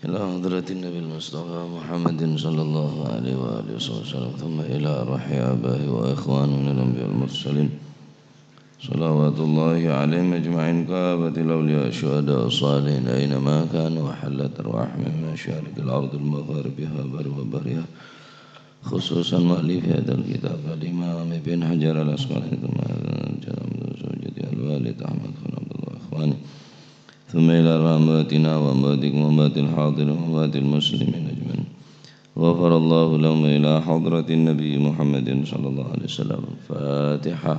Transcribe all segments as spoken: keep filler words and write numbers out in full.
إلى حضرة النبي المصطفى محمد صلى الله عليه وآله وصحبه وسلم، ثم إلى أرواح آبائه وإخوانه من الأنبياء والمرسلين، صلوات الله عليهم أجمعين، كافة الأولياء الشهداء الصالحين أينما كانوا، وحلت أرواحهم من مشارق الأرض المغاربها وبرها وبحرها، خصوصا مؤلف هذا الكتاب الإمام ابن حجر العسقلاني، ثم إلى الوالد أحمد بن عبد الله وإخوانه، ثم إلى أرواح أمواتنا وأمواتكم وأموات الحاضرين وأموات المسلمين أجمعين. غفر الله لهم إلى حضرة النبي محمد صلى الله عليه وسلم. الفاتحة.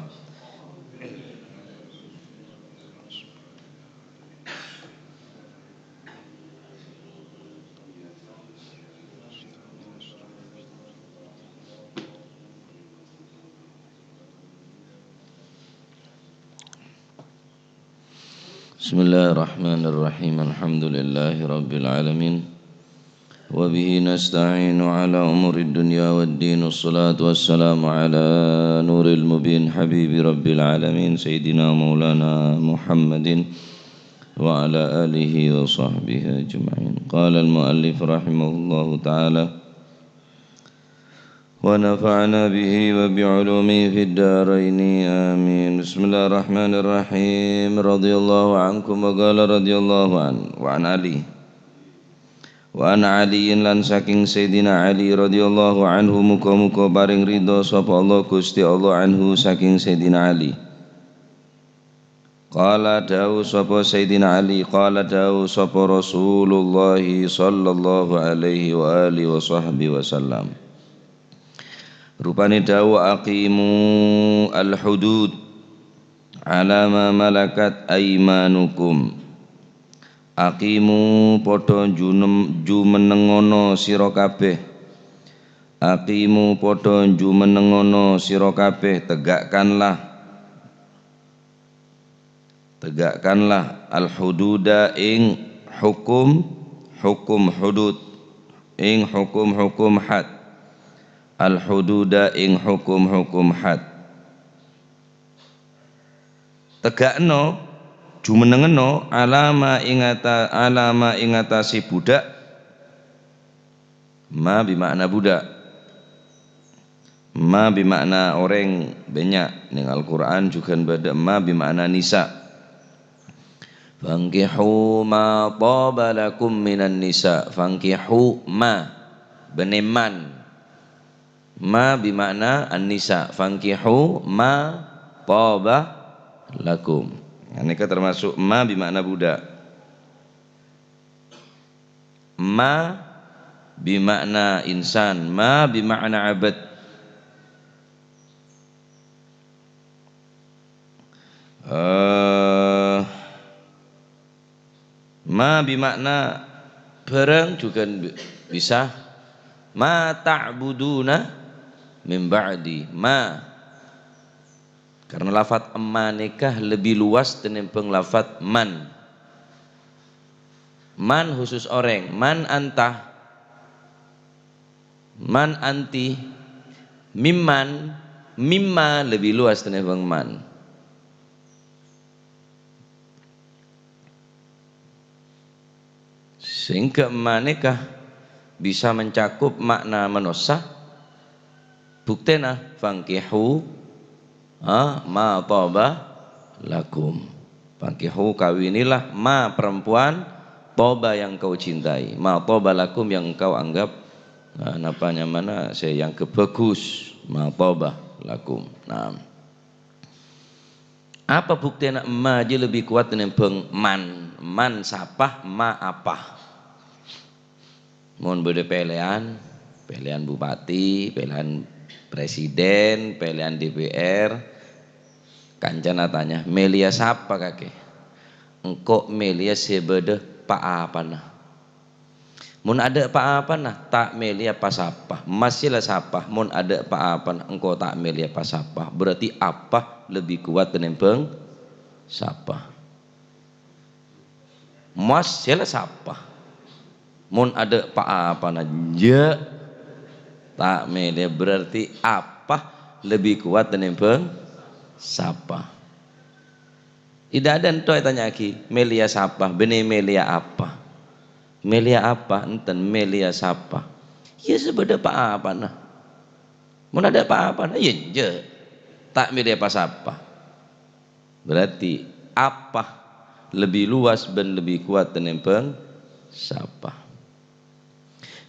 بسم الله الرحمن الرحيم. الحمد لله رب العالمين. وبه نستعين على أمور الدنيا والدين. والصلاة والسلام على نور المبين حبيب رب العالمين سيدنا مولانا محمد وعلى آله وصحبه أجمعين. قال المؤلف رحمه الله تعالى: ونفعنا به وبعلومه في الدارين. آمين. بسم الله الرحمن الرحيم. رضي الله عنكم. وقال رضي الله عنه. وعن علي. Wa an Aliyin, lan saking Sayyidina Ali radhiyallahu anhu, muga-muga paring ridha sapa Allah, Gusti Allah, anhu, saking Sayyidina Ali. Qala, dawuh sapa Sayyidina Ali, qala, dawuh sapa Rasulullah sallallahu alaihi wa alihi wa sahbihi wasallam. Rupane dawuh, "Aqimu al-hudud ala ma malakat aimanukum." Aqimu, padha junem-, jumenengono sira kabeh. Aqimu, padha jumenengono sira kabeh, tegakkanlah. Tegakkanlah al-hududa ing hukum, hukum hudud, ing hukum-hukum had. Al-hududa ing hukum-hukum had. Tegakno, jumenengenno, ala ma ing ata-, ala ma ing atase budak. Ma bi makna budak. Ma bi makna oreng banyak. Ning Al-Qur'an jugan badha ma bi makna nisa. "Fankihu ma taba lakum minan nisa." Fankihu ma, bene man. Ma bi makna an-nisa. "Fankihu ma taba lakum." Nah, neka termasuk ma bi makna budak. Ma bi makna insan, ma bi makna abad. Eh, ma bi makna barang juga bi-, bisa. "Ma ta'buduna min ba'di." Ma. Karena lafat "ma" neka lebih luas tenimbang lafat "man". Man khusus oreng, man anta, man anti, mimman, mimma lebih luas tenimbang man. Sehingga ma neka bisa mencakup makna manossa. Buktena, "Fankihu, ha, ma taba lakum." Fankihu, kawinilah, ma, perempuan, taba, yang kau cintai, ma taba lakum, yang engkau anggap, eh, napa nyamana, se yang kebagus, ma taba lakum. Nah. Apa buktena ma jâ lebih kuat tenimbang man? Man sapa, ma apa? Mon bâdâ pèlèyan, pèlèyan bupati, pèlèyan presiden, pèlèyan D P R, kancana tanya, "Mèlèya sapa kakè?" "Engko' mèlèya sè bâdâ pa-apana." Mon adâ' pa-apana, ta' mèlèya pasapa. Mas sè la sapa, mon adâ' pa-apana, engko' ta' mèlèya pasapa. Berarti apa lebih kuat tenimbang sapa. Mas sè la sapa. Mon adâ' pa-apana, jâ' ta' mèlèya. Berarti apa lebih kuat tenimbang sapa. Idâ' adâ' ento' ètanya'aghi, "Mèlèya sapa?" Bânnè mèlèya apa? Mèlèya apa? Enten, mèlèya sapa? Iyâ, sè bâdâ pa-apana. Mon adâ' pa-apana, iyâ enjâ'. Ta' mèlèya pa-sapa. Berarti apa lebih luas bân lebih kuat tènèmbhâng sapa.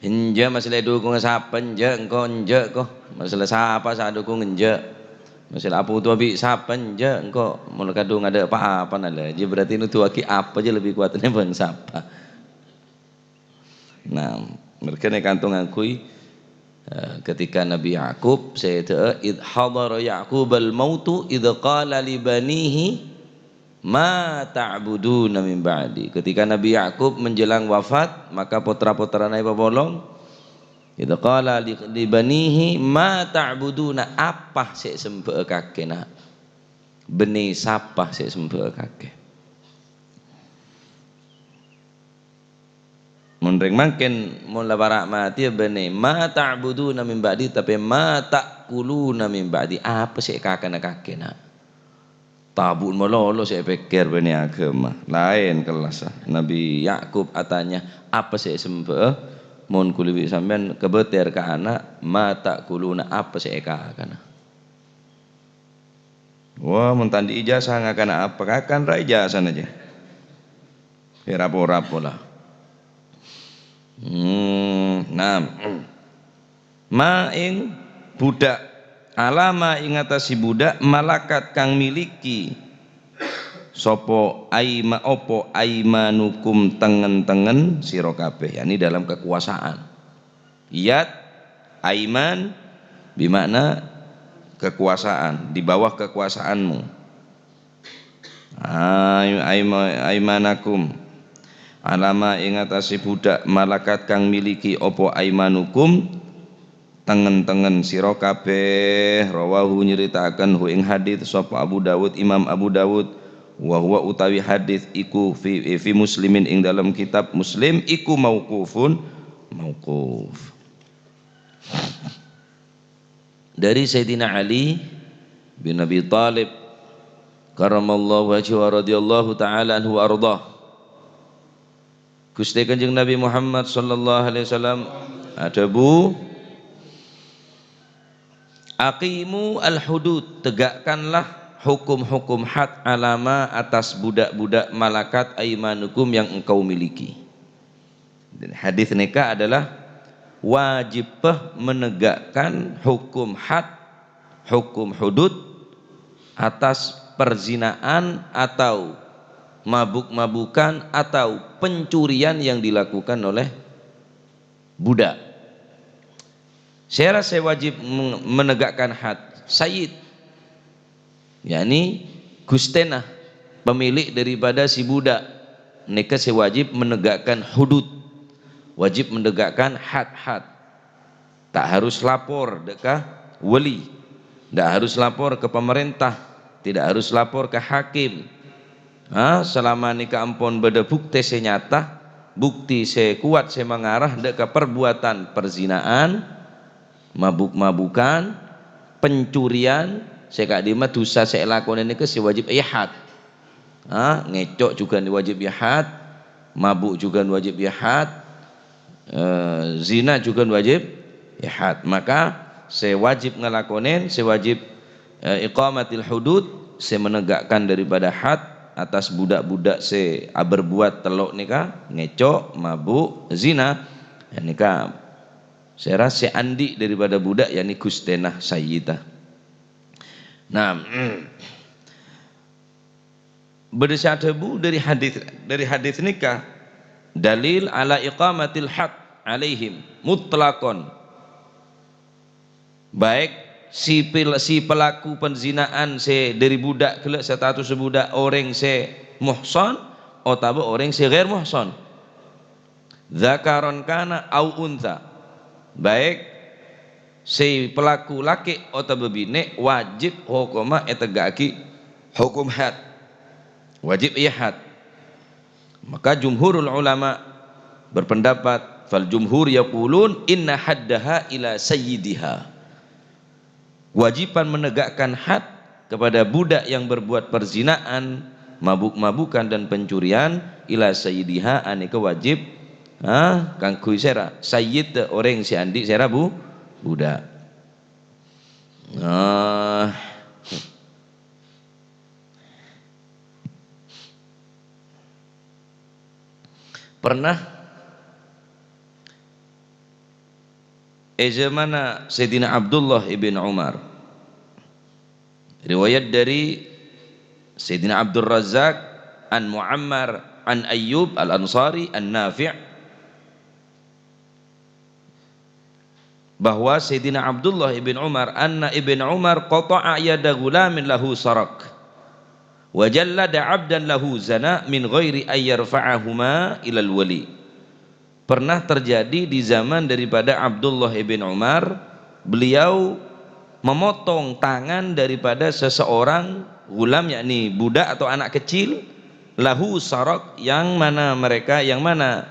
Enjâ' masalah èdhukungnga sapa, enjâ' engko', enjâ' ko. Masalah sapa sè adhukung, enjâ'. Masalah apodo bi' sapa, enjâ' engko'. Mon kadhung adâ' pa-apana la, jâ berarti noduwaghi apa jâ lebih kuat tènèmbhâng sapa. Nah, mergâna kanto ngangghuy, eh, ketika Nabi Yakub, sè dhâ'â, "Idh hadara Ya'qubal mautu idh qala li banihi, 'Ma ta'buduna min ba'di?'" Ketika Nabi Yakub menjelang wafat, maka potra-potrana èpapolong. "Idh qala li, li banihi, 'Ma ta'buduna?'" Apa sè èsembhâ'â kakè, na'? Bânnè sapa sè èsembhâ'â kakè? Mon rèng mangkèn, mon la para' matè, bânnè, "Ma ta'buduna min ba'di," tapè, "Ma ta'kuluna min ba'di." Apa sè èkakana kakè, na'? Tabu' malolo sè èpèkkèr bânnè aghâma. Laèn kellassa. Nabi Yakub atanya, "Apa sè èsembhâ'â?" Mon kulâ bi' sampèyan kabâtèr ka ana', "Ma ta'kuluna?" Apa sè èkakana? Wah, mon ta' andi' ijazah ngakana apa? Kakan ra ijazahna jâ. Erap-orap pola. Hmm, nah. Ma ing budak. Alama ing atase budak malakat kang miliki. Sapa aima-, apa aimanukum tengen-tengen sira kabeh, yakni dalam kekuasaan. Yad, aiman, bimakna kekuasaan, di bawah kekuasaanmu. Ay-, ayma-, aymanakum. Alama ing atase budak malakat kang miliki apa aymanukum, tengen-tengen sira kabeh. Rawahu, nyeritakaken hu ing hadits sapa Abu Dawud, Imam Abu Dawud, wa huwa utawi hadits iku fi, fi Muslimin ing dalam kitab Muslim iku mauqufun, mauquf. Dari Sayyidina Ali bin Abi Thalib karramallahu wajhahu wa radhiyallahu ta'ala anhu wa ardhah. Guste Kanjeng Nabi Muhammad sallallahu alaihi wasallam adhabu, "Aqimu al-hudud, tegakkanlah hukum-hukum had alama atas budak-budak malakat aimanukum yang engkau miliki." Hadis neka adalah wajib menegakkan hukum had, hukum hudud atas perzinaan atau mabuk-mabukan atau pencurian yang dilakukan oleh budak. Sera se wajib meng-, menegakkan had, sayyid, yakni gustena, pemilik daripada si budak. Neka se wajib menegakkan hudud, wajib menegakkan had-had. Tak harus lapor deka wali, tak harus lapor ke pemerintah, tidak harus lapor ke hakim. Ha, selama neka ampon bada bukti se nyata, bukti se kuat se mengarah deka perbuatan perzinaan, mabuk-mabukan, pencurian, se ka'dimma dusa se elakone neka se wajib ehad. Ha, ngecok juga wajib ehad, mabuk juga wajib ehad, eh, zina juga wajib ehad. Maka se wajib ngelakonen, se wajib, eh, iqamatil hudud, se menegakkan daripada had atas budak-budak se aberbuat telok neka, ngecok, mabuk, zina, ya neka. Sera se andi' daripada budak, yakni gustena, sayyida. Nah, bada se adhabu dari hadis, dari hadis neka dalil ala iqamatil had alaihim mutlaqon. Baik si pel-, si pelaku penzinaan se dari budak gella' status budak, oreng se muhsan otabâ oreng se ghair muhsan. Dzakaron kana au untsa. Baik se pelaku lake' otabâ binè' wajib hokoma etega'agi hokom had. Wajib iya had. Maka jumhurul ulama berpendapat, fal jumhur yaqulun inna haddaha ila sayyidiha. Kewajiban menegakkan had kepada budak yang berbuat perzinaan, mabuk-mabukan dan pencurian, ila sayyidiha, aneka wajib Ha? Kaangghuy sèra? Sayyid orèng sè andi' sèra bu-, budak. Nah. Pernah è zamanna Sayyidina Abdullah ibn Umar. Riwayat dari Sayyidina Abdul Razzaq, an Muammar, an Ayyub Al-Ansari, an Nafi', bahwa Sayyidina Abdullah ibn Umar, anna ibn Umar qata'a yada ghulamin lahu sarak, wa jallada abdan lahu zana min ghairi an yarfa'ahuma ilal wali. Pernah terjadi di zaman daripada Abdullah ibn Umar, beliau memotong tangan daripada seseorang ghulam, yakni budak atau anak kecil, lahu sarak, yang mana mereka, yang mana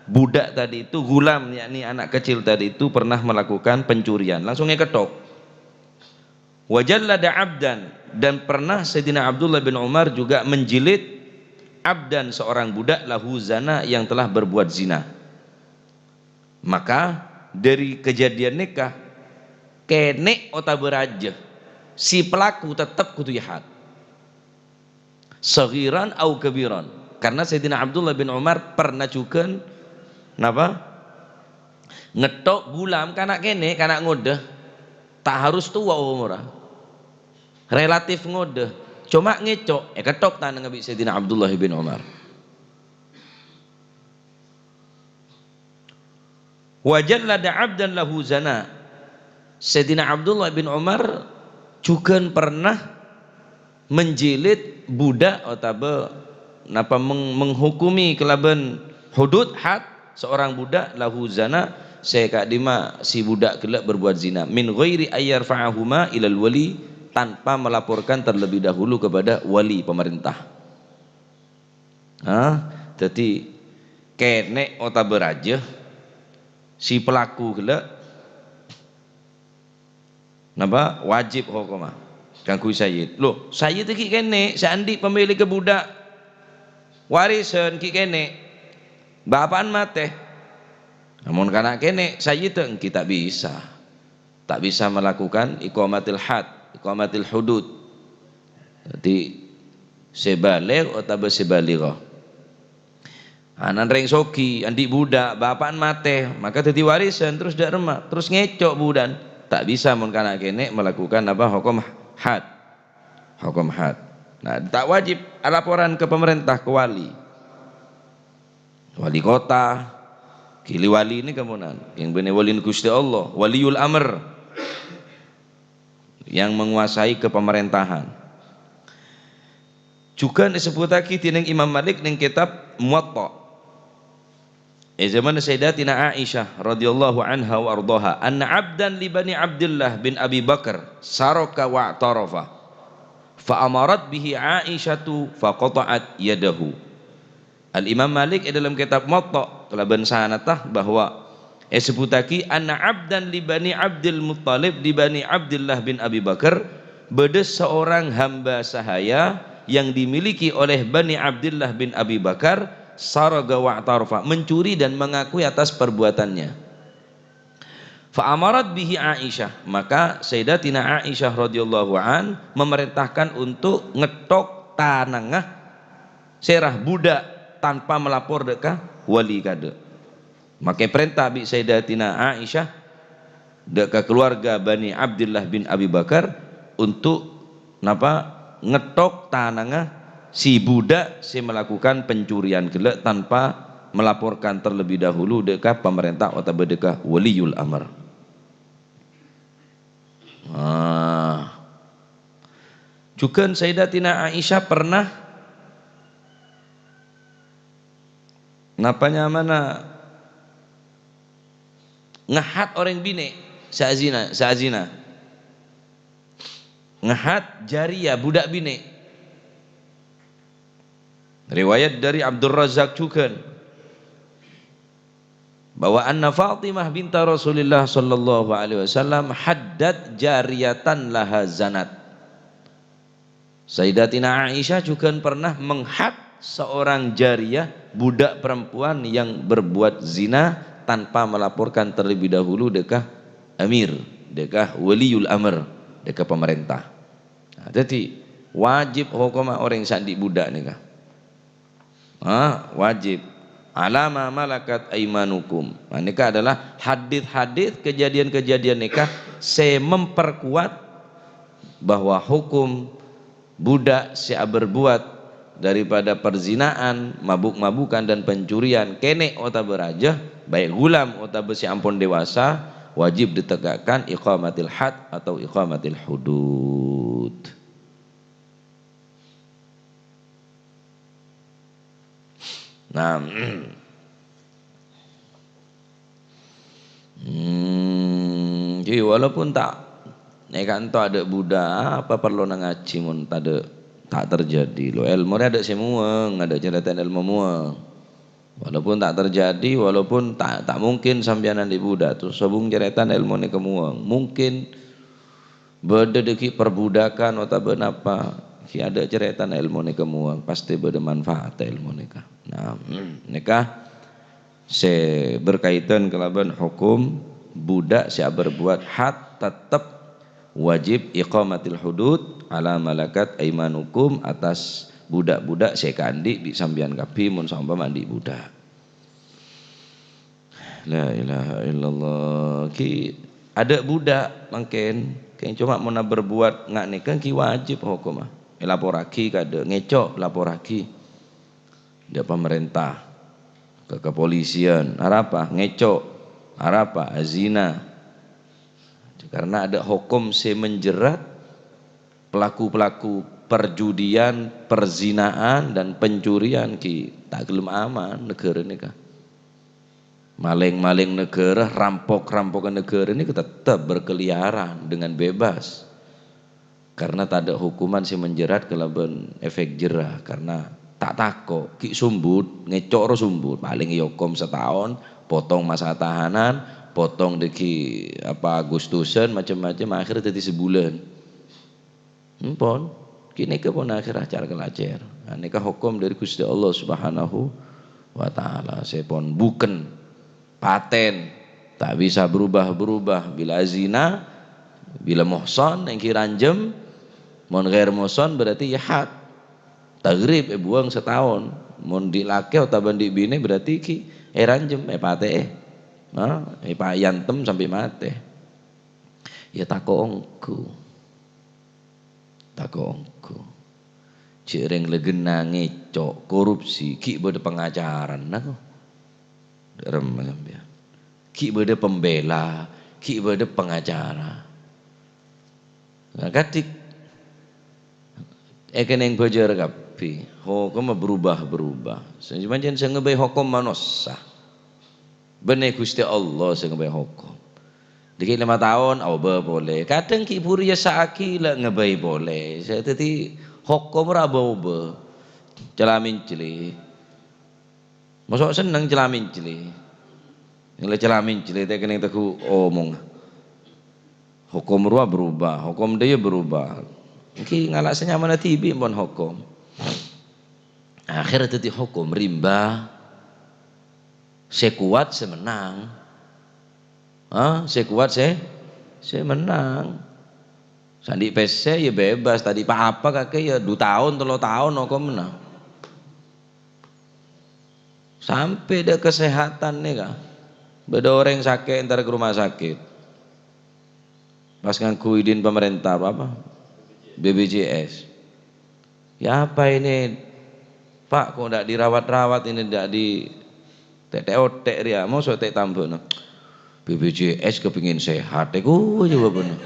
budak tadi itu, ghulam, yakni anak kecil tadi itu pernah melakukan pencurian, langsung èketthok. Wa jallada abdan, dan pernah Sayyidina Abdullah bin Umar juga menjilid abdan, seorang budak, lahu zana, yang telah berbuat zina. Maka dari kejadian nèka, kènè' otabâ rajâ, si pelaku tetep kodhu èhad. Saghiran au kabiran. Karena Sayyidina Abdullah bin Umar pernah jhughân, napa? Ngetthok ghulam, kana' kènè', kana' ngodâ. Ta' harus towa omorra. Relatif ngodâ. Coma ngèco', èketthok tanangnga bi' Sayyidina Abdullah bin Umar. Wa jallada abdan lahu zana. Sayyidina Abdullah bin Umar jhughân pernah menjilid budak otabâ napa meng-, menghukumi kalabân hudud, had, seorang budak, lahu zana, sè ka'dimma si budak ghellâ' berbuat zina, min ghairi ayyarfa'ahuma ilal wali, tanpa melaporkan terlebih dahulu kepada wali pemerintah. Ha? Dhâddhi, kènè' otabâ rajâ, si pelaku ghellâ', napa? Wajib hokomma kaangghuy sayyid. Loh, sayyid ghi' kènè', sè andi' pemilikka budak, warisan ghi' kènè', bapa'na matè. Amon kana' kènè', sayyidda ènggi ta' bisa. Ta' bisa melakukan iqamatil had, iqamatil hudud. Dhâddhi, sè baligh otabâ sè balighah. Ana'na rèng soghi, andi' budak, bapa'na matè, maka dhâddhi warisan, terros dâ' remma, terros ngèco' buda'na. Ta' bisa mon kana' kènè' melakukan apa? Hokom had. Hokom had. Nah, ta' wajib alaporan ka pamarènta, ka wali. Wali kota, ghili wali nèka monan, yang bânnè walina Ghustè Allah, waliyul amr, yang menguasai kepemerentahan. Jhughân èsebbhuttaghi dhinèng Imam Malik nèng kètab Muwatta. È zaman Sayyidatina Aisyah radhiyallahu anha wa ardhaha, "Anna abdan li Bani Abdillah bin Abi Bakar saraka wa'tarafa. Fa amarat bihi Aisyatu fa qata'at yadahu." Al-Imam Malik è dâlem kètab Muwatta kalabân sanadda bahwa èsebbhuttaghi, "Anna abdan li Bani Abdil Muttalib, li Bani Abdillah bin Abi Bakar," bâdâ seorang hamba sahaya yang dimiliki oleh Bani Abdillah bin Abi Bakar, saraga wa'tarafa, mencuri dan mengakui atas perbuatannya. Fa amarat bihi Aisyah, maka Sayyidatina Aisyah radhiyallahu an memerintahkan untuk ngetthok tanangnga sèra budak tanpa melapor dâ' ka wali kadâ'. Maka èparènta bi' Sayyidatina Aisyah dâ' ka keluarga Bani Abdillah bin Abi Bakar untuk napa? Ngetthok tanangnga si budak sè melakukan pencurian ghellâ' tanpa melaporkan terlebih dahulu dâ' ka pamarènta otabâ dâ' ka waliyul amr. Ah. Jhughân Sayyidatina Aisyah pernah napa nyamana ngahad orèng binè' sè azina, sè azina. Ngahad jariyah, budak binè'. Riwayat dâri Abdurrazzaq jhughân, bahwa anna Fatimah binta Rasulillah sallallahu alaihi wasallam haddat jariyatan laha zanat. Sayyidatina Aisyah jhughân pernah menghad Seorang jariyah, budak perempuan yang berbuat zina tanpa melaporkan terlebih dahulu dâ' ka amir, dâ' ka waliyul amr, dâ' ka pemerintah. Nah, dhâddhi wajib hokomma orèng sè andi' budak nèka. Ah, wajib. "Ala ma malakat aimanukum." Nah, nèka adalah hadis-hadis, kejadian-kejadian nèka sè memperkuat bahwa hukum budak sè aberbuat daripada perzinaan, mabuk-mabukan, dan pencurian, kènè' otabâ rajâ, baik ghulam otabâ sè ampon dewasa, wajib ditegakkan iqamatil had atau iqamatil hudud. Nah, hmm, jadi walaupun ta', nèka ento adâ' budak, apa parlona ngajhi mon tadâ', ta' terjadi. Lo, èlmo rè adâ' sè muwâng, adâ' carètana èlmo muwâng. Walaupun ta' terjadi, walaupun ta', ta' mungkin sampèyan andi' budak, terros sobung carètana èlmo nèka muwâng. Mungkin bâdâ dhâggi' perbudakan otabâ napa, ghi' adâ' carètana èlmo nèka muwâng, pastè bâdâ manfaat èlmo nèka. Nah, nèka sè berkaitan kalabân hokom budak sè aberbuat had, tettep wajib iqamatil hudud ala malakat aimanukum, atas budak-budak sè èkaandi' bi' sampèyan kabbhi mon saompama andi' budak. La ilaha illallah. Ghi' adâ' budak mangkèn. Kèng coma mon aberbuat nga' nèka ghi' wajib hokomma. Èlaporraghi ka dâ', ngèco' laporraghi. Dâ' pamarènta, ka kapolisian. Arapa? Ngèco'. Arapa? Azina. Karena adâ' hokom sè menjerat pelaku-pelaku perjudian, perzinaan, dan pencurian, ghi' ta' ghellem aman naghârâ nèka. Malèng-malèng naghârâ, rampok-rampokan naghârâ nèka tettep berkeliaran dengan bebas. Karena tadâ' hokoman sè menjerat kalabân efek jera, karena ta' tako', ghi' sombut, ngèco' ro sombut, palèng èokom sataon, potong masa tahanan, potong dhâggi', apa, Agustusan, macem-macem, akhirnya dhâddhi sabulân. Empon, ghi' nèka pon akhirnya acar-kalacèr. Nah, nèka hokom dâri Ghustè Allah Subhanahu wa Ta'ala. Sè pon buken, paten, ta' bisa berubah-berubah. Bila zina, bila muhsan, èngghi ranjem. Mon ghair muhsan berarti ya had. Taghrib, èbuwâng sataon. Mon andi' lakè otabâ andi' binè berarti ghi' èranjem, èpatè'è. Nah, èpayantem sampè' matè. Ya tako' ongghu. Tako' ongghu. Jhâ' rèng la ghenna ngèco', korupsi, ghi' bâdâ pangacarana ko. Dâ'remma sampèyan. Ghi' bâdâ pembela, ghi' bâdâ pangacara. Nah, kadhi èkennèng bâjâr kabbhi. Hokomma berubah-berubah. Sè pancèn sè ngabai hokom manossa. Bânnè Ghustè Allah sè ngabai hokom. Dhâggi' lèma taon, aobâ polè. Kadhâng ghi' bhuru èyasa'aghi la ngabai polè. Sè dhâddhi hokom ora bâ-obâ. Cala-menclè. Mosok senneng cala-menclè. Yang la cala-menclè ta' kennèng tegghu' omong. Hokom rowa berubah, hokom dhâjâ berubah. Èngghi ngala' sè nyamana dhibi' mon hokom. Akhirnya dhâddhi hokom rimba. Sè kowat sè mennang. Ha? Sè kowat sè, sè mennang. Sè andi' pèssè ya bebas, ta' andi' pa-apa kakè ya du taon, tello taon hokomma. Sampè' dâ' kasèhatan nèka. Bâdâ orèng sakè' entar ka rumah sakit. Pas ngangghuy idin pemerintah apa? B P J S. "Ya apa ini, Pak, kok ndak dirawat-rawat ini, ndak di tetek-otek rèya?" Mosok ta' tambâna. "B P J S kepingin sehat, èko jâwâbânna.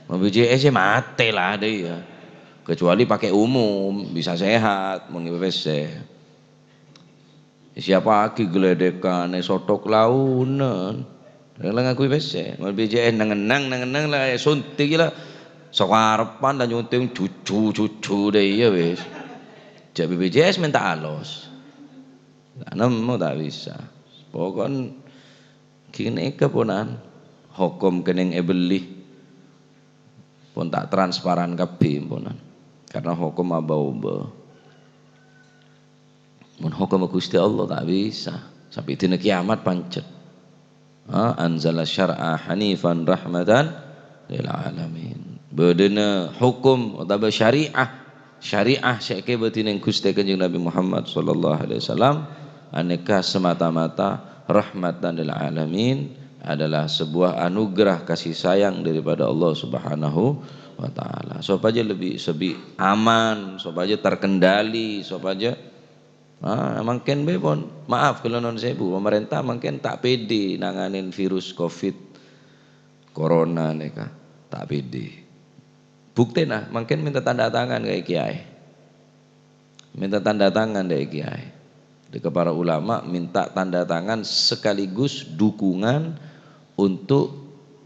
B P J S ya matè la, dâ' iyâ. Kecuali pakai umum, bisa sehat, mon pèssè." Siapa lagi geledekan, eh, sotok launan. Yang la ngangghuy pèssè. Mon B P J S neng-enneng, neng-enneng la, eh, suntik la. Sakarepan la nyuntik cucu-cucu dâ' iyâ wis. Jhâ' B P J S menta alos. Ta' nemmo, ta' bisa. Pokokna ghânèka ponan. Hokom kennèng èbelli. Pon ta' transparan kabbhi ponan. Karena hokom abâ-obâ. Mon hokomma Gusti Allah ta' bisa. Sampè' dina kiamat pancet. Ha, anzala syar'a hanifan rahmatan lil alamin. Bâdâna hokom otabâ syariah, syariah sè èkabâdhi neng Ghustè Kanjeng Nabi Muhammad sallallahu alaihi wasallam, anèka semata-mata rahmatan lil alamin, adalah sebuah anugerah kasih sayang daripada Allah Subhanahu wa Ta'ala. Sopajâ lebbi, sè lebbi aman, sopajâ terkendali, sopajâ Ah, mangkèn bâi pon. Maaf, kaulâ nuwun sèbu, pamarènta mangkèn ta' pèdè nanganin virus covid corona nèka. Ta' pèdè. Buktèna, mangkèn mènta tanda tangan ka kiyaè. Mènta tanda tangan dâ' kiyaè. Dâ' ka para ulama mènta tanda tangan sekaligus dukungan untuk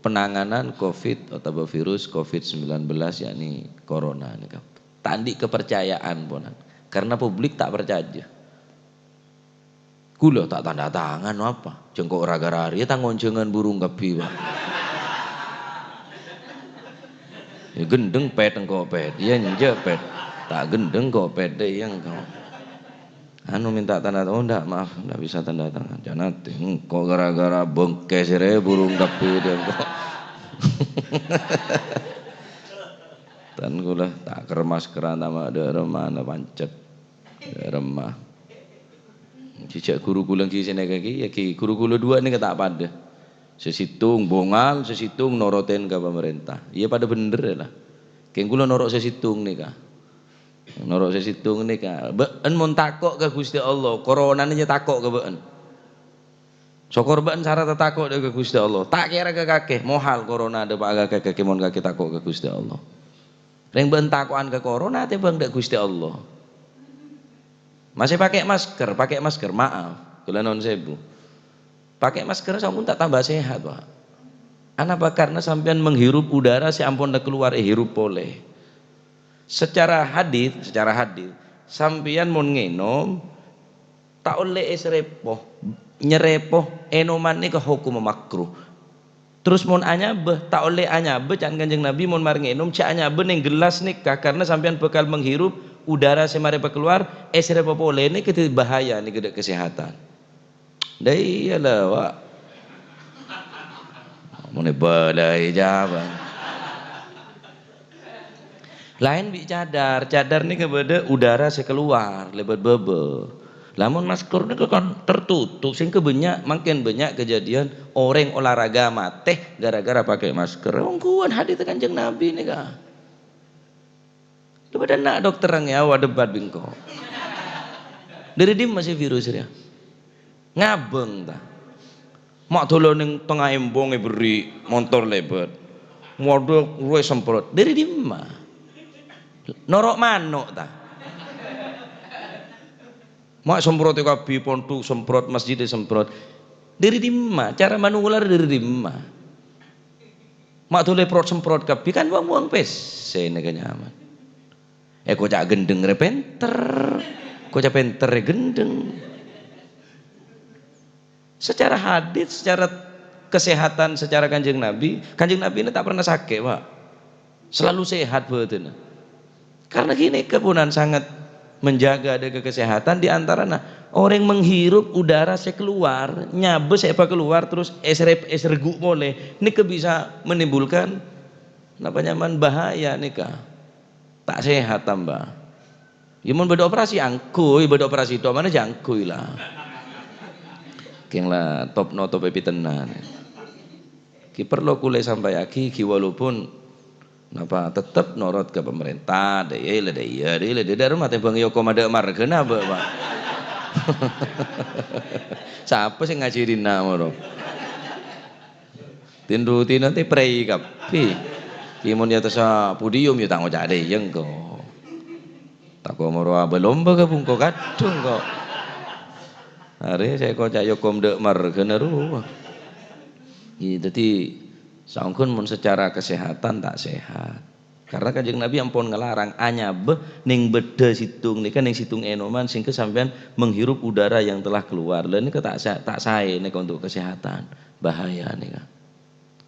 penanganan covid otabâ virus covid sembilan belas, yakni corona nèka. Ta' andi' kepercayaan, ponan. Karena publik ta' parcajâ. Kaulâ ta' tanda tangan apa? Jâ' engko' ra-ghârâ rèya ta' ngonjhângan burung kabbhi, Pak. Ya, gendeng pet engko' pet. Ya, enjâ' pet. Ta' gendeng engko' pet, ya, engko'. Anu, minta tanda tangan. Oh, ndak, maaf, ndak bisa tanda tangan. Jâ' nanti engko' ghârâ-ghârâ bengkè sè rè burung kabbhi dia engko'. Tan kaulâ ta' kèr maskeran tama dâ' remma na pancet. Dâ' remma. Jhâ' ghuru kaulâ ghi sè nèka ghi, ya ghi, ghuru kaulâ duwâ' nèka ta' padâ. Sè sèttong bongal, sè sèttong norotin ka pamarènta. Iyâ padâ bhendher, ya, la. Kèng kaulâ noro' sè sèttong nèka. Noro' sè sèttong nèka. Bâ'en mon tako' ka Ghustè Allah, koronana jâ tako' ka bâ'en. Sokor bâ'en sarata tako' dâ' ka Ghustè Allah. Ta' kèra ka kakè, mohal korona dâpa'a ka kakè mon kakè tako' ka Ghustè Allah. Rèng bâ'en tako'an ka korona atèmbhâng dâ' Ghustè Allah. Masè pakè masker, pakè masker, maaf. Kaulâ nuwun sèbu. Pakè masker sampon ta' tamba sehat, Pak. Anapa? Karena sampèyan menghirup udara sè ampon la kalowar èhirup polè. Secara hadis, secara hadis, sampèyan mon ngènom, ta' ollè èsrepo. Nyrepo ènoman nèka hokomma makruh. Terros mon anyabâ, ta' ollè anyabâ, ca'na Kanjeng Nabi, mon marè ngènom, jhâ' anyabâ neng gellas nèka, karena sampèyan bhâkal menghirup udara sè marè pakalowar, èsrepo polè nèka dhâddhi bahaya nèka dâ' kasèhatan. Dâ' iyâ la, Pak. Mon èbâlâi jâ, Pak. Laèn bi' cadar. Cadar nèka bâdâ udara sè kalowar lèbât bâbâ. Lamon masker nèka kan tertutup, sehingga bânnya', mangkèn bânnya' kejadian orèng olahraga matè gara-gara pakè masker. Ongghuwân hadis Kanjeng Nabi nèka. Lèbât enna' dokter nyawa debat bi' engko'. Dâri dimma sè virus rèya? Ngabâng, ta? Ma' dolan neng tengnga embong èberri' montor lèbât. Modok rowa èsemprot. Dâri dimma? Noro' mano', ta? Ma' semprot è kabbhi pondhuk semprot, masjid èsemprot. Dâri dimma? Cara manular dâri dimma? Ma' dolan èprot-semprot kabbhi, kan buang-buang pèssè nèka nyaman. Èkoca' gendheng rè pènter. Koca' pènter rè gendheng. Secara hadis, secara kesehatan, secara Kanjeng Nabi, Kanjeng Nabi ini tak pernah sakit, Pak. Selalu sehat bâdânna. Karena gini, kepunan sangat menjaga dâ' ka kesehatan, di antarana orèng menghirup udara sè kalowar, nyabâ sè èpakalowar, terros èsrep-, èsreggu' polè. Nèka bisa menimbulkan, napa nyaman, bahaya nèka. Ta' sehat tamba. Ya, mon bâdâ operasi, angghuy, bâdâ operasi tok, mana jâ' angghuy la. Kèng la top-notop è pitenan. Ghi parlo kulâ sampaiaghi, ghi walaupun napa tetep norot ka pemerintah, dâ' iyâ, la dâ' iyâ, dâ' iyâ, la dâ' iyâ, dâ' rumah tèmbhâng yoko madâ' marghâna, Mbak, Pak. Sapa sè ngajhi dinna' moro? Tin-rutina tè prèi kabbhi. Ki mon è attassa podium ya ta' ngoca' dâ' iyâ engko'. Tako' moro abâ lomba ka bungko kadhung kok. Arè sè koca' yokom dâ' marghâna rowa. Iyâ, dhâddhi saongghuna mon secara kesehatan ta' sehat. Karena Kanjeng Nabi ampon ngalarang anyabâ neng bâddhâ sèttong nèka, neng sèttong ènoman, sehingga sampèyan menghirup udara yang telah keluar. Lah nèka ta' sa-, ta' saè nèka untuk kesehatan. Bahaya nèka.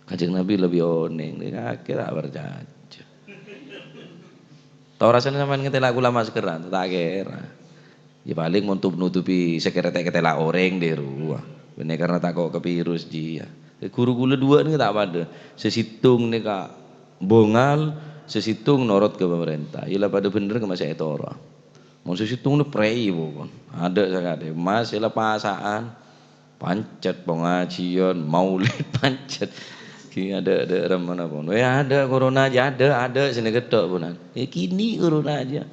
Kanjeng Nabi lebbi onèng, nèka akhirnya ta' parcajâ. Tao rassana sampèyan ngatèla' kaulâ maskeran, ta' kèra. Ya palèng mon tut-, nutupi sè kèra ta' èkatèla orèng dhi rowa. Bânnè karna tako' ka virus jiyâ. Ghuru kaulâ duwâ' nèka ta' padâ. Sè sèttong nèka bongal, sè sèttong norot ka pamarènta. Iyâ la padâ bhender kemma sè ètoro'. Mon sè sèttong nè prèi pokon. Adâ' sakadhi. Mas iyâ la pasa'an. Pancet pangajiyân, maulid pancet. Ghi adâ', adâ' remmana pon. Wè adâ' corona jiyâ, adâ', adâ' sè nèka tok ponan. È kènè' corona jiyâ.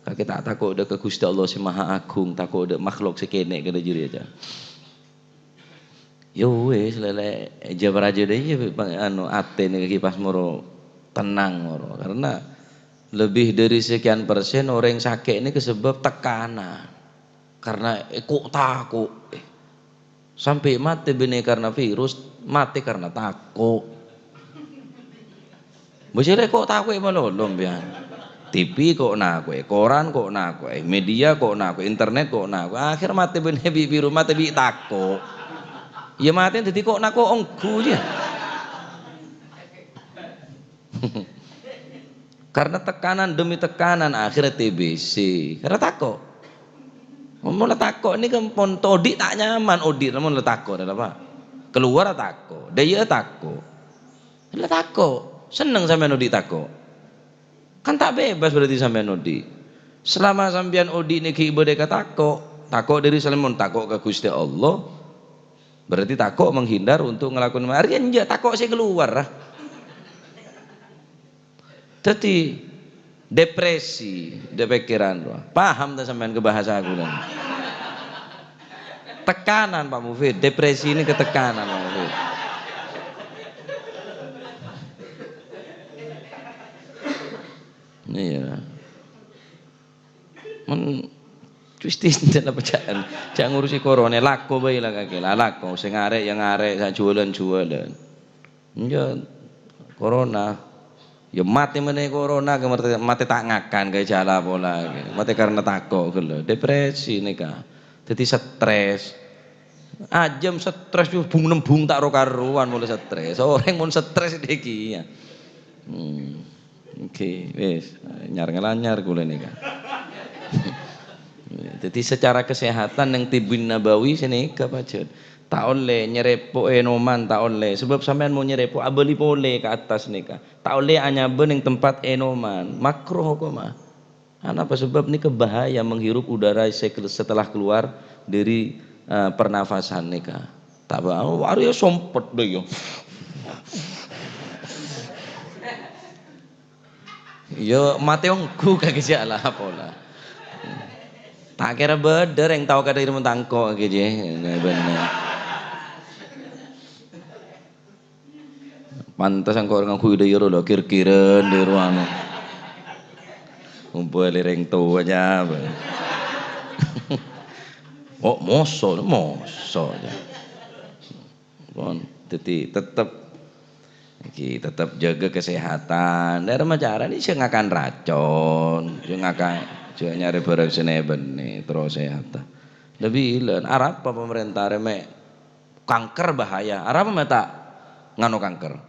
Kakè ta' tako' dâ' ka Ghustè Allah Sè Maha Agung, tako' dâ' makhluk sè kènè' kadhâ' jârèya, jiyâ. Ya wis, lèlè, jâ paraja dâ' iyâ, anu, atèna ghi pas moro tenang moro. Karena lebih dari sekian persen orèng sakè' nèka sebab tekanan. Karena èko-tako'. Sampè' matè bânnè karna virus, matè karna tako'. Bâjâ rè ko' tako'è malolo sampèyan. T V ko' nako'è, koran ko' nako'è, media ko' nako'è, internet ko' nako'è. Akhèr matè bânnè bi' virus, matè bi' tako'. Iyâ matè dhâddhi ko' nako' ongghu jiyâ. Karena tekanan demi tekanan, akhirnya T B C. Karena tako'. Mon la tako' nèka pon odi' ta' nyaman, odi' mon la tako', napa? Kalowar tako', dâjâ tako'. La tako'. Senneng sampèyan odi' tako'. Kan ta' bebas berarti sampèyan odi'. Selama sampèyan odi' nèka ghi' bâdâ ka tako', tako' dâri sampèyan mon tako' ka Ghustè Allah, berarti tako' menghindar untuk ngelakuin ma-, arèya enjâ' tako' sè kalowar, ah. Dhâddhi depresi, dâ' pèkkèran rowa. Paham ta' sampèyan ka bahasa aku, kan? Tekanan, Pak Mufid. Depresi ini ketekanan, Pak Mufid. Iyâ. Mon Gusti, ndâ' la pejjhâ'ân. Jhâ' ngurusi corona, lako bhâi la kakè. La lako, sè ngarè' ya ngarè', sè juwâlân juwâlân. Enjâ', corona. Ya matè menè corona, ke matè, matè ta' ngakan, ke jhâ' la pola, ke. Matè karena tako' ghellâ'. Depresi nèka. Dhâddhi stres. Ajâm stres, yu, bung-nembung ta' ro-karowan molaè stres. Orèng mon stres dhâggi' iyâ. Hmm. Oke, wis. Nyar-ngalanyar kaulâ nèka. Dhâddhi secara kesehatan neng Tibun Nabawi sè nèka pajhât. Ta' ollè nyerèpo' ènoman, ta' ollè. Sebab sampèyan mon nyerèpo', abâli polè ka attas nèka. Ta' ollè anyabâ neng tempat ènoman. Makruh hokomma. Anapa sebab nèka bahaya menghirup udara sè kel-, setelah keluar dari, eh, pernafasan nèka. Ta' ba-, oh, arèya sompet dâ' iyâ. Iyâ, matè ongghu kakè jhâ' la pola. Ta' kèra bâdâ rèng tao kadhâ' irèm tangko' kakè jiyâ. Bhender. Pantes engko' orèng ngangghuy dâ' iyâ ro la kir-kiran dâ' ro anu. Kumpul rèng towa jhâ' bâ. Oh, moso, moso jhâ'. Pon, dhâddhi tetep, iki tetep jâgâ kesehatan. Dârâmma carana sè ngakan racon, sè ngakan, sè nyarè bhârâng sè nè-bânnè, terro sehat. Lebbi ilân, arapa pamarènta rè mè' kanker bahaya. Arapa mè' ta' ngano kanker?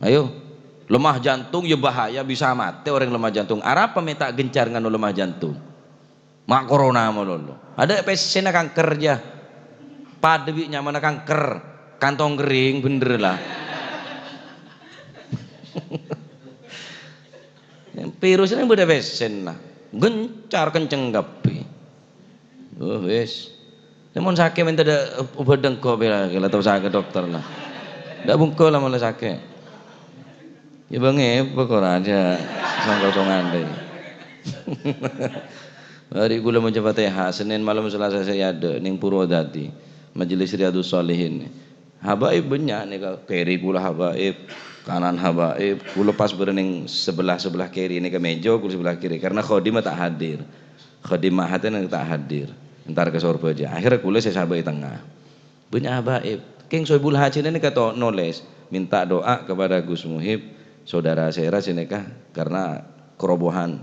Ayo, lemah jantung ya bahaya, bisa matè orèng lemah jantung. Arapa mè' ta' gencar ngano lemah jantung? Ma' corona malolo. Adâ' pèssèna kanker jiyâ. Padâ bi' nyamana kanker. Kantong kering bhender la. Virus ini bâdâ pèssèna. Gencar kenceng kabbhi. Oh, wis. Mon sakè' mènta dâ' obhât dâ' engko' bhâi la, la tao sakè' dokter la. Dâ' bungko la mon la sakè'. Ya bângè, apa Quran ya songko-songan dâ'. Arè' kaulâ maca Fatihah, Senin malem Selasa sè adâ' neng Purwodadi, Majelis Riyadus Shalihin. Habaib bânnya' nèka, kèri kaulâ habaib, kanan habaib, kaulâ pas bârâ' neng sebelah-sebelah kèri nèka mèja, kaulâ sebelah kèri, karena khadimah ta' hadir. Khadim Ma'had nèka ta' hadir, entar ka Sorbhâjâ. Akhirnya kaulâ sè sabâ' è tengnga. Bânnya' habaib. Kèng Sohibul Hajina nèka to-, nolès, minta doa kepada Gus Muhib, saudara sèra sè nèka, karena kerobohan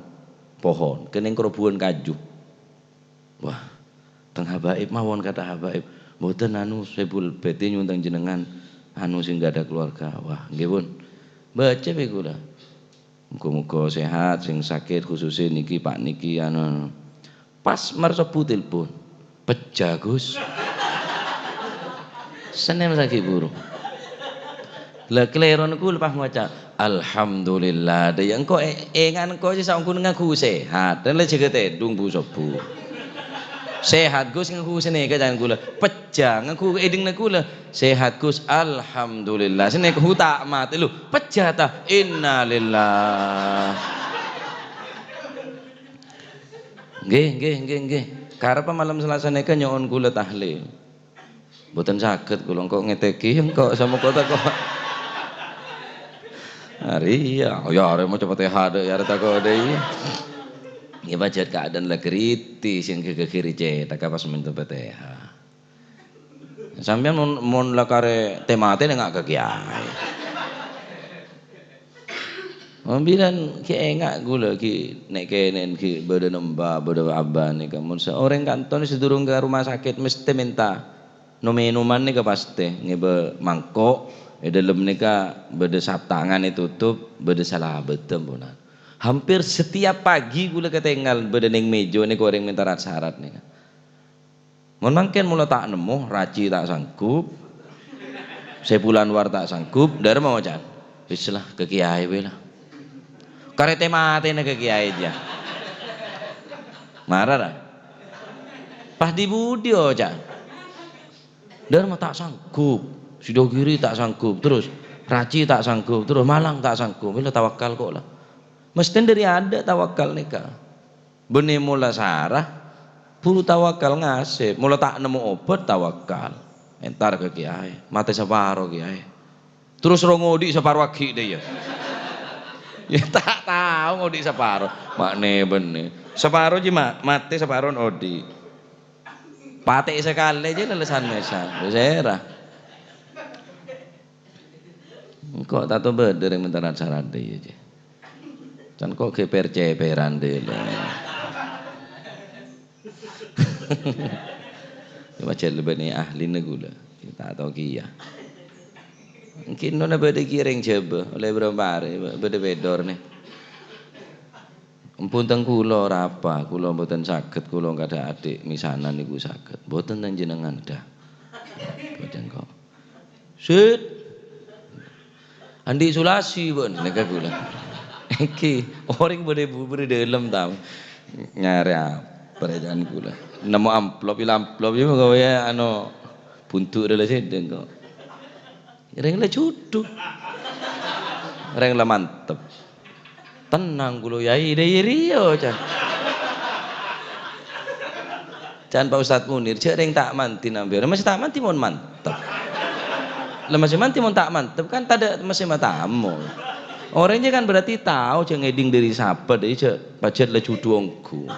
pohon, kènèng kerobohan kaju. Wah, teng habaib mawon kata habaib. Mboten anu, Sohibul Baitin nyuwun teng jenengan, anu sing nggak ada keluarga. Wah, nggih pun. Baca bhâi kaulâ. Muga-muga sehat, sing sakit khususnya niki, Pak niki, anu, Pas mar sobbhu telpon. "Pejjâ, Gus." Sennèng sakè' buru. Lah, kalèrona ghulâ pas maca, "Alhamdulillah." Dâ' iyâ engko' è-, èngan engko' sè saongghuna ngangghu sehat. Dan la jâgâ tèdung bu-sobbhu. "Sehat, Gus," ngangghu sanèka can ghulâ. "Pejjâ," ngangghu èdingna ghulâ. "Sehat, Gus." "Alhamdulillah." Sanèka hu ta' matè, lho. "Pejjâ, ta?" "Innalillah." Ngghi, ngghi, ngghi, ngghi. Karep malem Selasa nèka nyo'on ghulâ tahlil. Mboten saged ghulâ engko' ngètèghi, engko' samoko tako'. Arèya, oh ya, arè maca Fatihah dâ', ya, arè tako' dâ', iyâ. Ngghi, pajhât kaadâ'ân la ghâriti, sè ngghi-ghâghiri cèthagghâ pas mènta Fatihah. Sampèyan mon, mon la karè tè-matè nènga' ka kèyaè. Mon bilân ghi' ènga' ghulâ ghi' nè'-kènè'en ghi' bâdâ nemba, bâdâ abâ nèka. Mon sè orèng kanto sè durung ka rumah sakit mestè mènta no-mènoman nèka pastè ngèbâ mangko', è dâlem nèka bâdâ sap tangan ètotop, bâdâ salabâddhâ amponan. Hampir setiap pagi ghulâ katèngal bâdâ neng mèjâ nèka orèng mènta rat-sarat nèka. Mon mangkèn mola ta' nemmo, raci ta' sanggup, Saiful Anwar ta' sanggup, dârâ ma' oca'an, "Wis la, ka kèyaè bhâi la." Karè tè-matèna ka kèyaè jâ. Mara ra? Pas dhi-budhi oca'an. Dârâ ma' ta' sanggup, Sidogiri ta' sanggup, terus raci ta' sanggup, terus malang ta' sanggup. Wis la, tawakal ko' la. Mestè dâri adâ' tawakal nèka. Bânnè mola sara, buru tawakal ngasèp. Mola ta' nemmo obât, tawakal. Entar ka kèyaè, matè saparo kèyaè. Terros ro ngodhi' saparo aghi' dâ' iyâ. Iyâ ta' tao ngodhi' saparo. Ma'nè bânnè. Saparo jiyâ ma-, matè, saparo ngodhi'. Patè' sakalè jiyâ lèlèsan mèsan. Wis èra. Engko' tanto bâdâ rèng mènta rat-sarat dâ' iyâ, jiyâ. Can ko' ghi' per-cèpèran dâ' iyâ. Pajhât bânnè ahlina ghulâ. Ta' tao kèya. Enggi' nona bâdâ ghi' rèng Jhâbâ, ollè bârâmpa arè, bâdâ pèdor nè. Empunten ghulâ ora apa, ghulâ mboten saged, ghulâ kadhâ' adhi' mèsanan niku saged. Mboten panjhennengan, dhâ. Mboten kok. Sit. Andi' sulasi, pon, nèka ghulâ. Èngghi, orèng bâdâ bubur è dâlem, ta'? Nyarè apa rècan ghulâ? Nemmo amplop, ila amplop, ya, pokoknya, anu, buntu' rèla sèdheng, kok. Rèng la jhudhu. Rèng la mantep. Tennang ghulâ, Yai, dâ' iyâ rèya, can. Can Pak Ustadz Munir, jhâ' rèng ta' mandhi nambiyâ. Masè ta' mandhi mon mantep. Lah, masè mandhi mon ta' mantep, kan tadâ' masè matammo. Orèng jiyâ kan berarti tao jhâ' ngèdhing dâri sapa, dâ' iyâ jhâ' pajhât la jhudhu ongghu.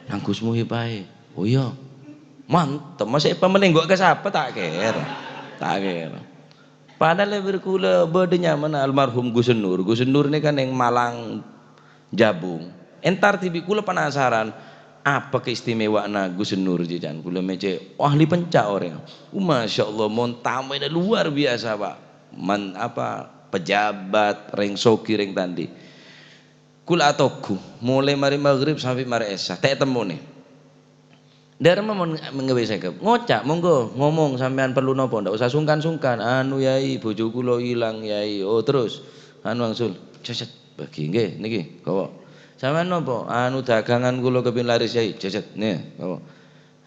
Nang Gus Muhib aè. Oh iyâ. Mantep, masè èpamalèngghu' ka sapa ta' kèra. Ta' kèra. Padahal è bârâ' ghulâ bâdâ nyamana almarhum Gus Nur. Gus Nur nèka neng Malang Jabung. Entar dhibi' ghulâ penasaran, apa keistimewaanna Gus Nur, jhâ' can ghulâ mècè' ahli penca' orèng. Oh, Masya Allah, mon tamona luar biasa, Pak. Man-, apa, pejabat, rèng soghi, rèng ta' andi'. Ghulâ atonggu, molaè marè maghrib sampè' marè isya, ta' ètemmonè. Dârâmma mon ng-, ngabâs sèngkep. Ngoca', monggo, ngomong sampèyan parlo napa, ndak usah sungkan-sungkan. Anu, Yai, bojho kaulâ ilang, Yai. Oh, terros, anu, wangsul. Cècèt, bâgi, ngghi, nèkè, kowo'. Sampèyan napa? Anu, dagangan kaulâ kabin laris, Yai. Cècèt, nè, kowo'.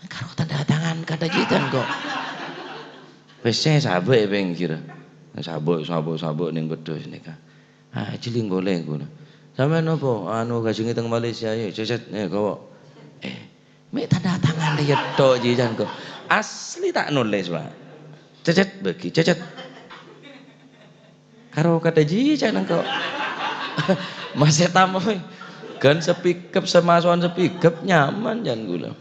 Karo tanda tangan kadhâ' jhâ' can kok. Pèssè sabâ' è pèngghir. Sabâ', sabâ', sabâ' neng bâdâ sanèka. Ah, jhelling polè kaulâ. Sampèyan napa? Anu, kajhungè teng Malaysia, yâ. Cècèt, nè, kowo'. Eh, mè' tanda tangan rèya tok, jhâ' can kok. Asli ta' nolès, Pak. Cècèt, bâgi, cècèt. Karo kadhâ' jhâ' can kok. Masè tamoy. Ghân sapikep, samasowan sapikep, nyaman, can kaulâ.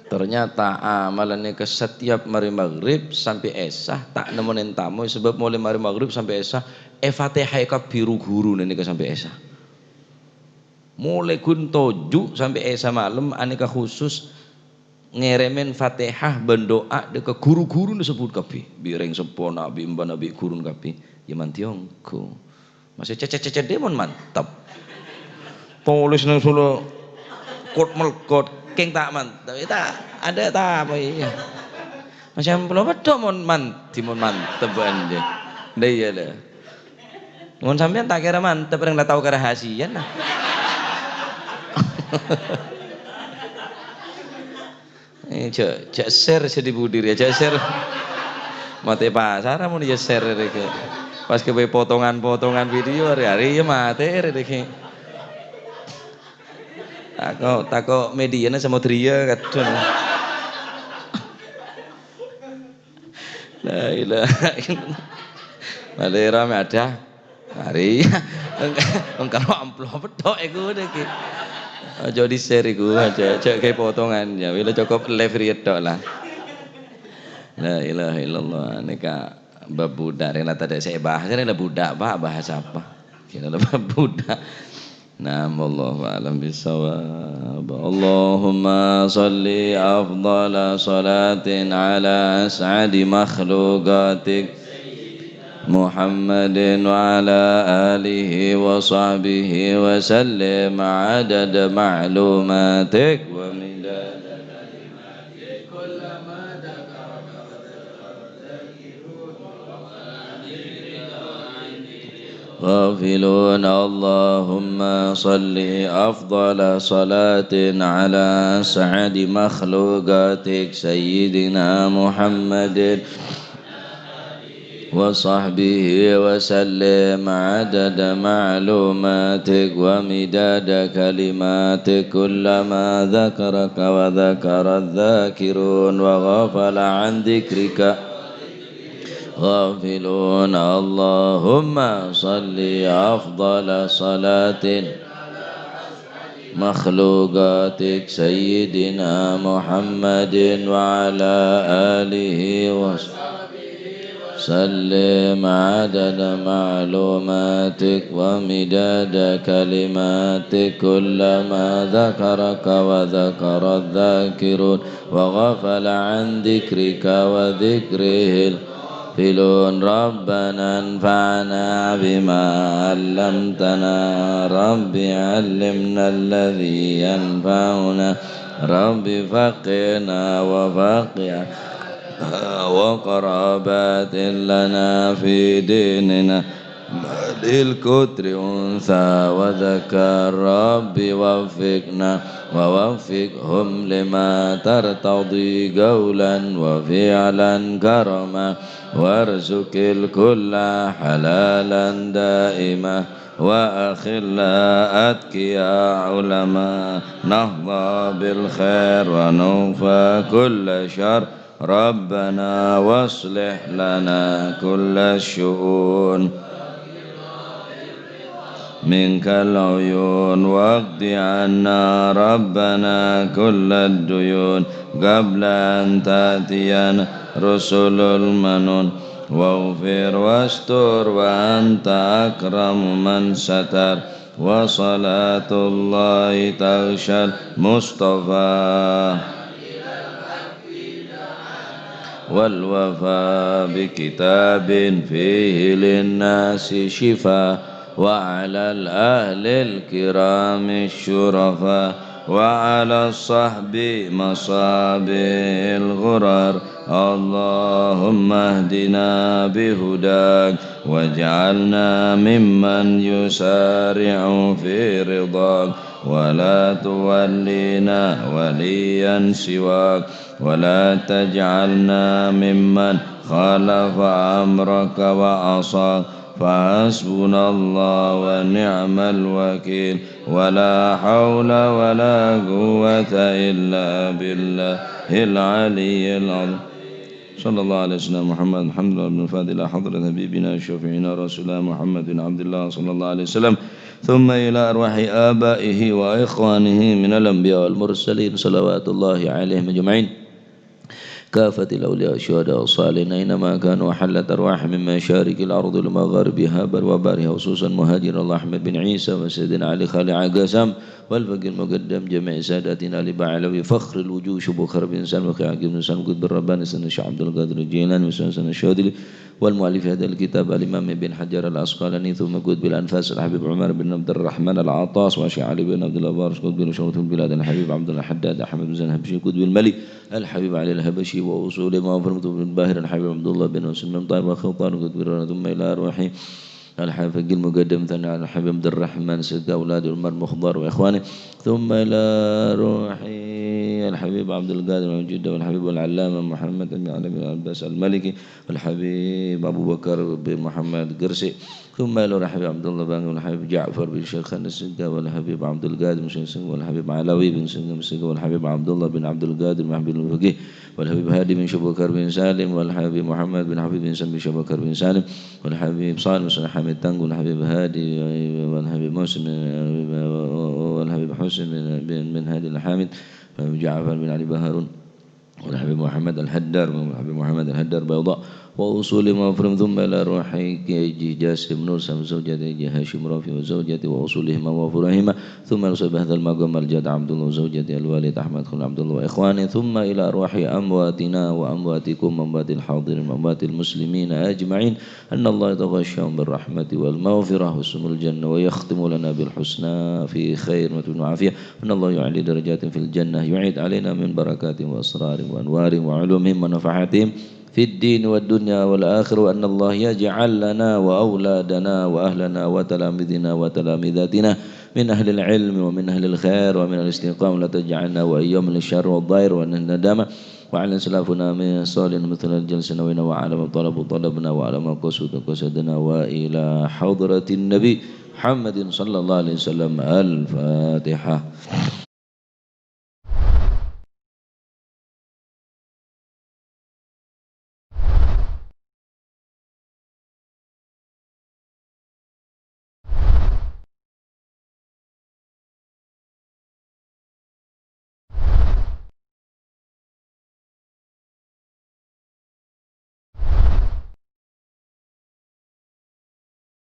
Ternyata amalan nèka setiap marè maghrib sampè' isya ta' nemmonè tamoy, sabâb molaè marè maghrib sampè' isya èfatihai kabbhi ru-ghuruna nèka sampè' isya. Molaè ghun toju' sampè' isya malem anèka khusus ngèrèmè Fatihah bân du'a dâ' ka ru-ghuruna sebbhut kabbhi. Bi' rèng seppona, bi' embana, bi' ghuruna kabbhi. Yâ mandhi ongghu. Masè cècèt-cècèt dâ' mon mantep. Tolès neng solo. Kot-melkot, kèng ta' mantep. Ta', adâ' ta' apa iyâ. Masih amplo beddhâ mon man-, di mon mantep bân, jâ. Lah iyâ, lho. Mon sampèyan ta' kèra mantep, rèng la tao karahasiyan, nah. Eh, jâ', jâ' share sè di budi rèya, jâ' share. Matè pasara mon iyâ share rèya. Pas kèbâ potongan-potongan video, hari-hari iyâ matè rèya. Tako', tako' mediana Samudria kadhung. La ilaha illallah. Malè ramè adâ. Mari. Engko' amplop tok iku nèki. Aja di-share iku, aja, aja kayak potongan. Ya, wis cokop live rèya tok lah. La ilaha illallah. Nèka bab budak, rèng la tadâ' sè èbahas, rèng la budak, Pak, bahas apa? Kira la bab budak. Naam, wallahu a'lam bissawab. Allahumma shalli afdhala shalatin ala as'adi makhluqatik Muhammadin wa ala alihi wa sahbihi wa sallim adada ma'lumatik wa midada غافلون. اللهم صل أفضل صلاة على أسعد مخلوقاتك سيدنا محمد وصحبه وسلم عدد معلوماتك ومداد كلماتك كلما ذكرك وذكر الذاكرون وغفل عن ذكرك غافلون. اللهم صل أفضل صلاة مخلوقاتك سيدنا محمد وعلى آله وصحبه وسلم عدد معلوماتك ومداد كلماتك كلما ذكرك وذكر الذاكرون وغفل عن ذكرك وذكره الغافلون. ربنا انفعنا بما علمتنا. رب علمنا الذي ينفعنا. رب فقهنا وفقه وقر باطن لنا في ديننا. للكتر أنثى وذكر. رب وفقنا ووفقهم لما ترتضي قولا وفعلا كرما. وارزق الكل حلالا دائما وأخلاء أتقياء علماء. نحظى بالخير ونكفى كل شر. ربنا واصلح لنا كل الشؤون منك العيون واقض عنا ربنا كل الديون قبل أن تأتينا رسل المنون واغفر واستر وأنت أكرم من ستر وصلاة الله تغشى المصطفى والوفاء بكتاب فيه للناس شفاء وعلى الأهل الكرام الشرفاء وعلى الصحب مصابيح الغرر. اللهم اهدنا بهداك واجعلنا ممن يسارع في رضاك ولا تولنا وليا سواك ولا تجعلنا ممن خالف أمرك وعصاك. فحسبنا الله ونعم الوكيل ولا حول ولا قوة إلا بالله العلي العظيم. صلى الله على سيدنا محمد. الحمد لله رب الفاتحة إلى حضرة حبيبنا وشفيعنا رسولنا محمد بن عبد الله صلى الله عليه وسلم. ثم إلى أرواح آبائه وإخوانه من الأنبياء والمرسلين صلوات الله عليهم أجمعين. كافة الأولياء والشهداء والصالحين أينما كانوا وحلت أرواحهم من مشارق الأرض لمغاربها بر وبارها، خصوصا مهاجر الله أحمد بن عيسى وسيدنا علي خالع قسم والفقيه المقدم جميع ساداتنا آل بعلوي فخر الوجوه شيخ بكر بن سالم وأخيه عقيل بن سالم قطب الرباني سيدنا الشيخ عبد القادر الجيلاني وسيدنا الشاذلي والمؤلف هذا الكتاب الإمام ابن حجر العسقلاني ثم قطب الأنفاس الحبيب عمر بن عبد الرحمن العطاس وشيخ علي بن عبد الله بارش قطب شرطة البلاد الحبيب عبد الله حداد أحمد بن زين الحبشي قطب الملك الحبيب علي الحبشي وأصول ما فرمت بن باهر الحبيب عبد الله بن مسلم بن طاهر وخلطان قطب الرباني ثم إلى روحي الحافظ المقدم ثناء الحبيب عبد الرحمن سقا أولاد عمر مخضر وإخوانه ثم إلى روحي الحبيب عبد القادر من جدة والحبيب العلامة محمد بن علي بن عباس المالكي والحبيب أبو بكر بن محمد قرسي ثم إلى الحبيب عبد الله بانقي والحبيب جعفر بن شيخان السقا والحبيب عبد القادر بن شيخان والحبيب علوي بن شيخان السقا والحبيب عبد الله بن عبد القادر محمد الفقيه والحبيب هادي بن شيخ بكر بن سالم والحبيب محمد بن حبيب بن سالم بن شيخ بكر بن سالم والحبيب صالح بن حميد تنقل والحبيب هادي والحبيب مسلم والحبيب حسين بن، بن، بن هادي الحامد والحبيب جعفر بن علي بهارون والحبيب محمد الهدار والحبيب محمد الهدار بيضاء وأصول مفرم ثم إلى روح كي جاسم نور سام زوجته جي هاشم رافي وزوجته وأصولهما وفروعهما ثم إلى صاحب هذا المقام الجد عبد الله وزوجته الوالد أحمد خليل عبد الله وإخوانه ثم إلى روح أمواتنا وأمواتكم أموات الحاضرين وأموات المسلمين أجمعين أن الله يتغشاهم بالرحمة والمغفرة ويسكنهم الجنة ويختم لنا بالحسنى في خير وعافية أن الله يعلي درجاتهم في الجنة يعيد علينا من بركاتهم وأسرارهم وأنوارهم وعلومهم ونفحاتهم في الدين والدنيا والآخرة وأن الله يجعل لنا وأولادنا وأهلنا وتلاميذنا وتلاميذاتنا من أهل العلم ومن أهل الخير ومن أهل الاستقامة ولا تجعلنا وإياهم من الشر والضير ومن الندامة وعلى سلفنا من صالح مثل الجلسة نوينا وعلى ما طلبوا طلبنا وعلى ما قصدوا قصدنا وإلى حضرة النبي محمد صلى الله عليه وسلم الفاتحة